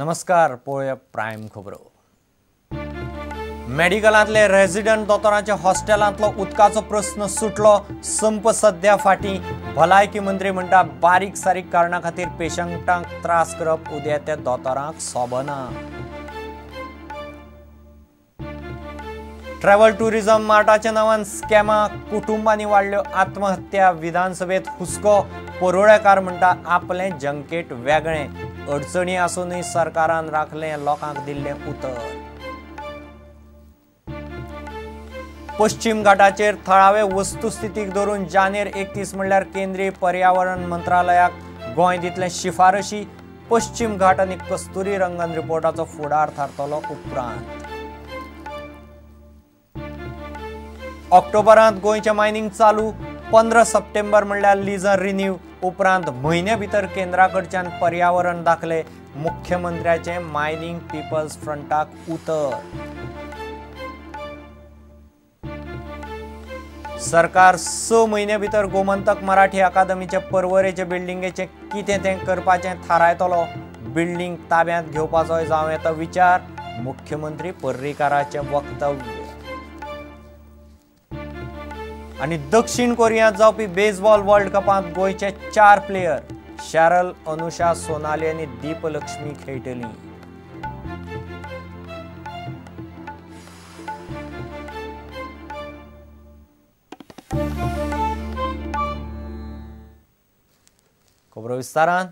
नमस्कार, पळोवया प्रायम खबरो। मेडिकलांतले रेजिडंट दोतोरांच्या हॉस्टेलांतलो उदकाचो प्रस्न सुटलो, संप सध्या फाटीं। भलायकी मंत्री म्हणटा बारीक सारीक कारणा खातीर पेशंटांक त्रास करप उद्या त्या दोतोरांक सोबना। ट्रॅव्हल टुरिझम मार्टाच्या नांवान स्कॅमा, कुटुंबांनी वाडल्यो आत्महत्या, विधानसभेत हुस्को। परोळेकार म्हणटा आपलें जंकेट वेगळें, अडचणी आसूनय सरकारान राखलें लोकांक दिल्लें उतर। पश्चिम घाटाचेर थळावे वस्तुस्थितीक धरून जानेर 31 म्हणल्यार केंद्रीय पर्यावरण मंत्रालयाक गोंय दितलें शिफारशी। पश्चिम घाट आनी कस्तुरी रंगन रिपोर्टाचो फुडार थारतलो उपरांत। ऑक्टोबरांत गोंयचें मायनिंग चालू, 15 सप्टेंबर म्हणल्यार लिजर रिन्यू, उपरांत म्हयन्या भितर केंद्रा कडच्यान पर्यावरण दाखले। मुख्यमंत्र्याचें मायनिंग पिपल्स फ्रंटाक उतर। सरकार 6 म्हयन्या भितर गोमंतक मराठी अकादमीचे परवरेचे बिल्डिंगेचें कितें तें करपाचें थारायतलो। बिल्डिंग ताब्यांत घेवपाचोय जावं येता विचार, मुख्यमंत्री पर्रीकाराचें वक्तव्य। आनी दक्षिण कोरियांत जावपी बेसबॉल वर्ल्ड कपांत गोंयचे 4 प्लेयर शॅरल, अनुषा, सोनाली आनी दीपलक्ष्मी खेळटली। खबरो विस्तारान।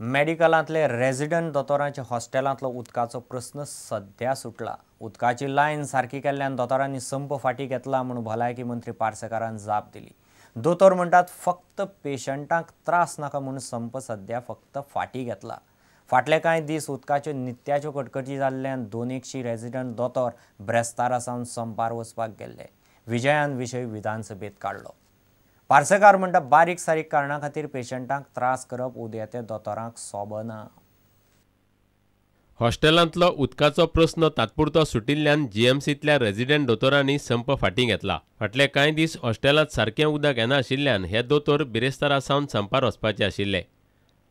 मेडिकलांतले रेजिडंट दोतोरांच्या हॉस्टेलांतलो उदकाचो प्रस्न सध्या सुटला। उदकाची लायन सारकी केल्ल्यान दोतोरांनी संप फाटीं घेतला म्हूण भलायकी मंत्री पार्सेकारान जाप दिली। दोतोर म्हणटात फक्त पेशंटांक त्रास नाका म्हूण संप सध्या फक्त फाटीं घेतला। फाटले कांय दीस उदकाच्यो नित्याच्यो कटकटी जाल्ल्यान 200 रेजिडंट दोतोर ब्रेस्तारा सावन संपार वचपाक गेल्ले। विजयान विशय विधानसभेत काडलो। पार्सेकार म्हणटा बारीक सारीक कारणा खातीर पेशंटांक त्रास करप उद्या ते दोतोरांक सोबना। हॉस्टेलांतलो उदकाचो प्रस्न तात्पुरतो सुटिल्ल्यान जीएमसींतल्या रेजिडंट दोतोरांनी संप फाटीं घेतला। फाटले कांय दीस हॉस्टेलांत सारकें उदक येनाशिल्ल्यान हे दोतोर बिरेस्तारा सावन संपार वचपाचे आशिल्ले।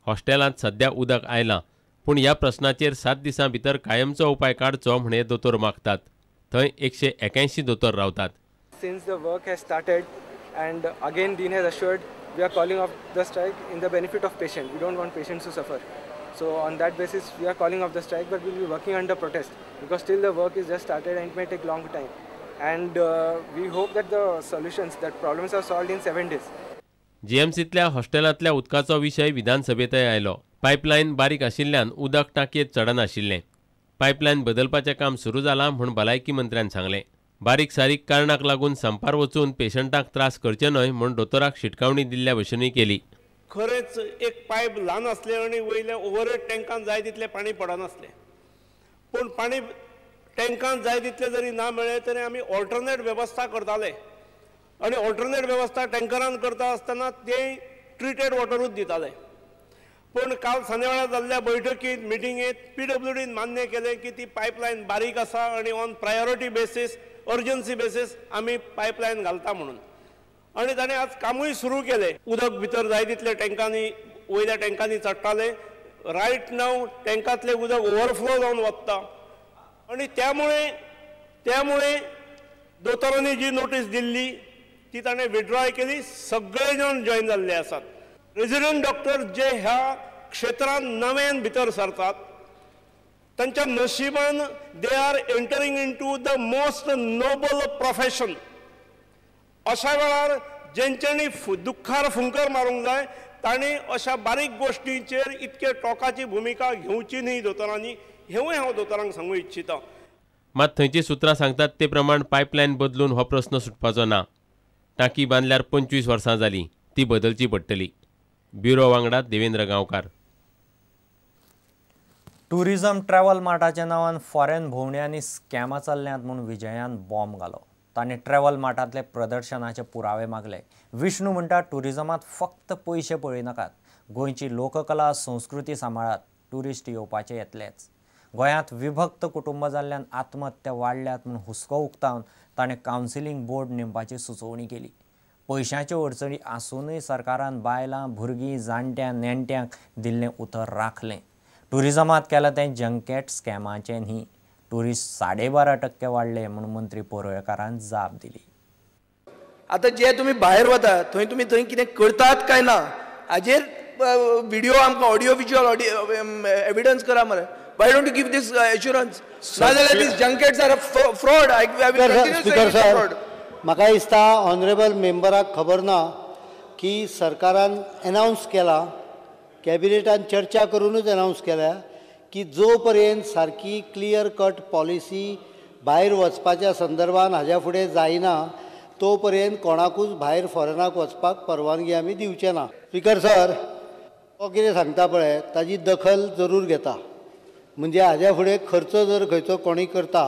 हॉस्टेलांत सध्या उदक आयलां, पूण ह्या प्रस्नाचेर 7 दिसां भितर कायमचो उपाय काडचो म्हूण हे दोतोर मागतात। थंय 181 दोतोर रावतात। Since the work has started and again Dean has assured we are calling off the strike in the benefit of patient. We don't want patients to suffer. So on that basis we are calling off the strike, but we will be working under protest because still the work is just started and it may take long time. And we hope that the solutions, that problems are solved in 7 days. जीएमसींतल्या हॉस्टेलांतल्या उदकाचो विशय विधानसभेंतय आयलो। Pipeline बारीक आशिल्ल्यान उदक टांकयेंत चडनाशिल्लें। Pipeline बदलपाचें काम सुरू जालां म्हूण भलायकी मंत्र्यान सांगलें। बारीक सारीक कारणाक लागून संपार वचून पेशंटांक त्रास करचे न्हय म्हूण दोतोराक शिटकावणी दिल्ल्या भशेनूय केली। खरेंच एक पायप ल्हान आसलें आनी वयल्या ओवरहेड टँकान जाय तितलें पाणी पडनासलें, पूण पाणी टँकान जाय तितलें जरी ना मेळ्ळें तरी आमी ऑल्टरनेट वेवस्था करताले आनी ऑल्टरनेट वेवस्था टँकरान करता आसतना ते ट्रिटेड वॉटरूच दिताले। पूण काल सांजे वेळार जाल्ल्या बैठकीत मिटिंगेंत पीडब्ल्यूडीन मान्य केलें की ती पायपलायन बारीक आसा आनी on priority basis, urgency basis आमी पायपलायन घालता म्हणून, आनी ताणें आज कामूय सुरू केलें। उदक भितर जाय तितले टँकांनी वयल्या टँकांनी चडटाले। रायट नाव टँकांतलें उदक ओवरफ्लो जावन वता आनी त्यामुळे दोतोरांनी जी नोटीस दिल्ली ती ताणें विड्रॉय केली। सगळे जाण जॉयन जाल्ले आसात। रेजिडंट डॉक्टर जे ह्या क्षेत्रांत नव्यान भितर सरतात तांच्या नशिबान they are entering into the most noble profession. अशा वेळार जेंच्यांनी दुख्खार फुंकर मारूंक जाय तांणी अशा बारीक गोश्टींचेर इतके टोकाची भुमिका घेवची न्ही दोतोरांनी, हेंवूय हांव दोतोरांक सांगूं इच्छिता। मात थंयची सुत्रां सांगतात ते प्रमाण पायपलायन बदलून हो प्रस्न सुटपाचो ना। टांकी बांदल्यार 25 वर्सां जालीं, ती बदलची पडटली। ब्युरो वांगडा देवेंद्र गांवकार। टुरिझम ट्रॅव्हल मार्टाच्या नांवान फॉरेन भोंवड्यांनी स्कॅमां चल्ल्यांत म्हूण विजयान बॉम्ब घालो। ताणें ट्रॅव्हल मार्टांतले प्रदर्शनाचे पुरावे मागले। विष्णू म्हणटा टुरिझमांत फक्त पयशे पळयनाकात, गोंयची लोककला संस्कृती सांबाळात, ट्युरिस्ट येवपाचे येतलेच। गोंयांत विभक्त कुटुंब जाल्ल्यान आत्महत्या वाडल्यात म्हूण हुस्को उक्तावन ताणें कावन्सिलींग बोर्ड नेमपाची सुचोवणी केली। पैशाच्यो अडचणी आसूनय सरकारान बायलां, भुरगीं, जाणट्यां, नेणट्यांक दिल्लें उतर राखलें। टुरिजमांत केलां तें जंकेट स्कॅमाचें न्ही. टुरिस्ट 12.5% वाडले म्हूण मंत्री परुळेकारान जाप दिली. आतां जे तुमी भायर वता थंय तुमी थंय कितें करतात काय ना हाजेर व्हिडिओ आमकां ऑडियो विज्युअल एविडन्स करा मरे. Why don't you give this assurance? नाजाल्यार these junkets are a fraud. I will continue Speaker sir, म्हाका दिसता ऑनरेबल मेंबराक खबर ना की सरकारान अनावन्स केला, कॅबिनेटान चर्चा करूनच अनावन्स केल्या की जो पर्यंत सारकी क्लियर कट पॉलिसी भायर वचपाच्या संदर्भान हाज्या फुडें जायना तो पर्यंत कोणाकूच भायर फॉरेनाक वचपाक परवानगी आमी दिवचे ना. स्पीकर सर, तो कितें सांगता पळय ताजी दखल जरूर घेता. म्हणजे हाज्या फुडें खर्च जर खंयचो कोणूय करता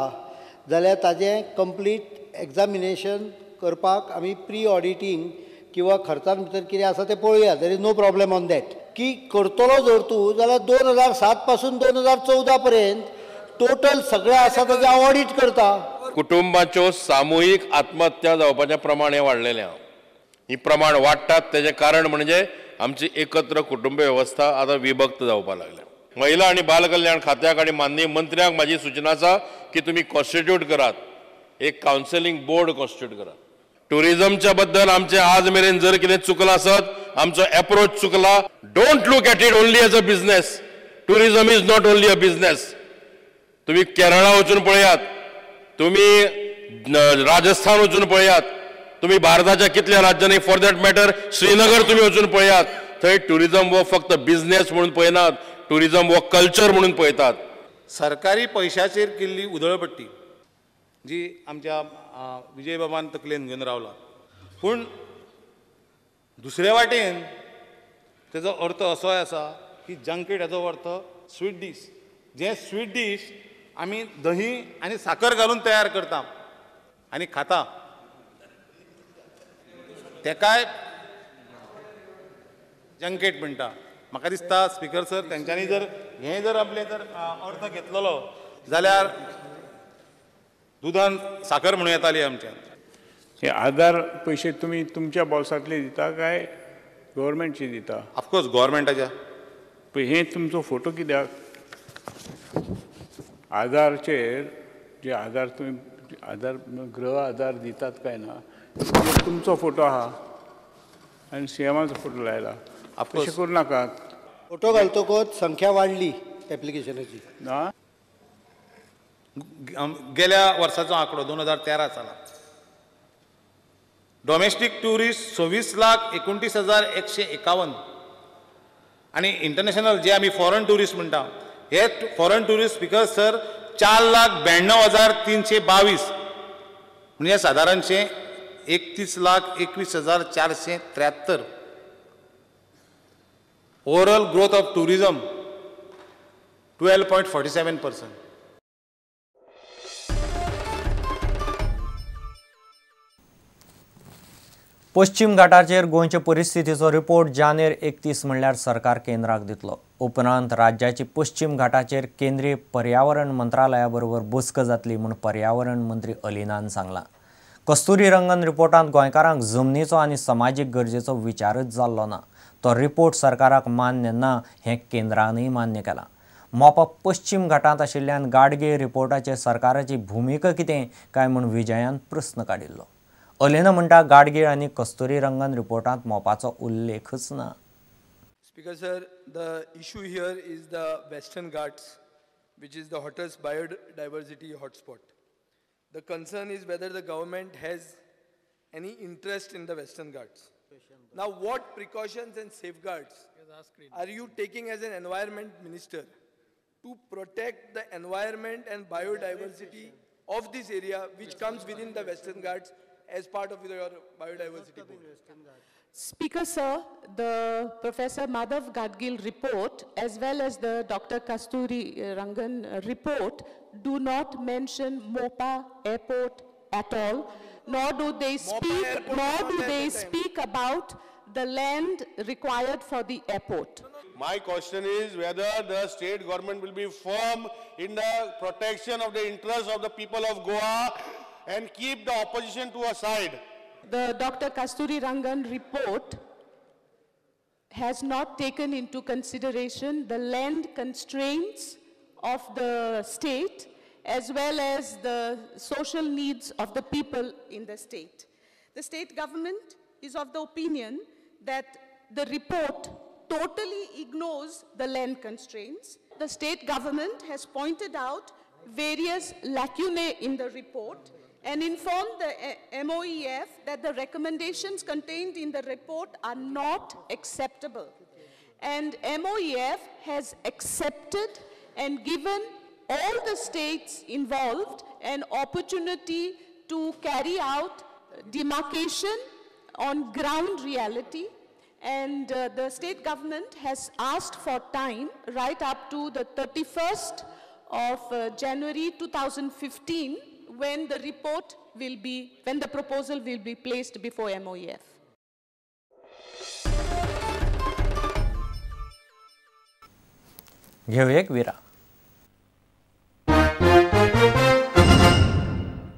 जाल्यार ताजें कंप्लीट एग्जामिनेशन करपाक आमी प्री ऑडिटींग किंवा खर्चान भितर कितें आसा तें पळोवया. There is no problem on that. की करतलो जर तूं जाल्यार 2007 पासून 2014 पर्यंत टोटल सगळें आसा ताजें हांव ऑडीट करता. कुटुंबाच्यो सामुहीक आत्महत्या जावपाचें प्रमाण हें वाडलेलें आहा. ही प्रमाण वाडटात तेजें कारण म्हणजे आमची एकत्र कुटुंब वेवस्था आतां विभक्त जावपाक लागल्या. महिला आनी बाल कल्याण खात्याक आनी माननीय मंत्र्यांक म्हाजी सुचना आसा की तुमी कॉन्स्टिट्यूट करात एक कावन्सिलींग बोर्ड कॉन्स्टिट्यूट करात. टुरिजमच्या बद्दल आमचे आज मेरेन जर कितें चुकलां आसत, आमचो एप्रोच चुकला. Don't look at it only as a business. Tourism is not only a business. तुमी केरळा वचून पळयात, तुमी राजस्थान वचून पळयात, तुमी भारताच्या कितल्या राज्यांनी, फॉर that matter Srinagar तुमी वचून पळयात, थंय टुरिजम हो फक्त बिझनेस म्हणून पळयनात, टुरिजम हो कल्चर म्हणून पळयतात. सरकारी पयशाचेर केल्ली उधळपट्टी जी आमच्या विजयबाबान तकलेन घेवन रावला, पूण दुसरे वाटेन तेजो अर्थ असोय आसा की जंकेट हाचो अर्थ स्वीट डीश, जें स्वीट डीश आमी दही आनी साकर घालून तयार करता आनी खाता, तेकाय जंकेट म्हणटा. म्हाका दिसता स्पीकर सर तेंच्यांनी जर हें जर आपलें जर अर्थ घेतलेलो जाल्यार दुदान साकर म्हणूं येताली आमच्यान. हे आधार पयशे तुमी तुमच्या बोल्सांतले दिता काय गव्हर्मेंटचे दिता? ऑफकोर्स गव्हर्मेंटाच्या. पळय हे तुमचो फोटो कित्याक आधारचेर जे आधार तुमी आधार गृह आधार दितात काय ना तुमचो फोटो आहा आनी सीएमाचो फोटो लायला. अशें करूं नाकात. फोटो घालतकच संख्या वाडली एप्लिकेशनाची ना. गेल्या वर्साचो आंकडो 2013 साला डोमेस्टीक ट्युरिस्ट 26,29,151 आनी इंटरनॅशनल जे आमी फॉरन ट्युरिस्ट म्हणटा हे फॉरन ट्युरिस्ट स्पीकर सर 4,92,322 म्हणजे सादारणशे 31,21,473. Overall growth of tourism 12.47%. पश्चिम घाटाचेर गोंयचे परिस्थितीचो रिपोर्ट जानेर 31 म्हणल्यार सरकार केंद्राक दितलो. उपरांत राज्याची पश्चिम घाटाचेर केंद्रीय पर्यावरण मंत्रालया बरोबर बसका जातली म्हूण पर्यावरण मंत्री अलिनान सांगलां. कस्तुरी रंगन रिपोर्टांत गोंयकारांक जमनीचो आनी समाजीक गरजेचो विचारच जाल्लो ना. तो रिपोर्ट सरकाराक मान्य ना हें केंद्रानय मान्य केलां. मोपा पश्चिम घाटांत आशिल्ल्यान गाडगे रिपोर्टाचेर सरकाराची भुमिका कितें काय म्हूण विजयान प्रस्न काडिल्लो. अलेना म्हणटा गाडगीळ आनी कस्तुरी रंगन रिपोर्टांत मोपाचो उल्लेखच ना. Speaker sir, the issue here is the Western Ghats, which is the hottest biodiversity hotspot. The concern is whether the government has any interest in the Western Ghats. Now, what precautions and safeguards are you taking as an environment minister to protect the environment and biodiversity of this area, which comes within the Western Ghats as part of your biodiversity board? Speaker sir, the Professor Madhav Gadgil report as well as the Dr. Kasturi Rangan report do not mention Mopa Airport at all, nor do they speak, about the land required for the airport. My question is whether the state government will be firm in the protection of the interests of the people of Goa and keep the opposition to a side. The Dr. Kasturi Rangan report has not taken into consideration the land constraints of the state as well as the social needs of the people in the state. The state government is of the opinion that the report totally ignores the land constraints. The state government has pointed out various lacunae in the report and informed the MOEF that the recommendations contained in the report are not acceptable. And MOEF has accepted and given all the states involved an opportunity to carry out demarcation on ground reality. And the state government has asked for time right up to the 31st of January 2015, when the report will be, when the proposal will be placed before MOEF. घेऊया एक विराम.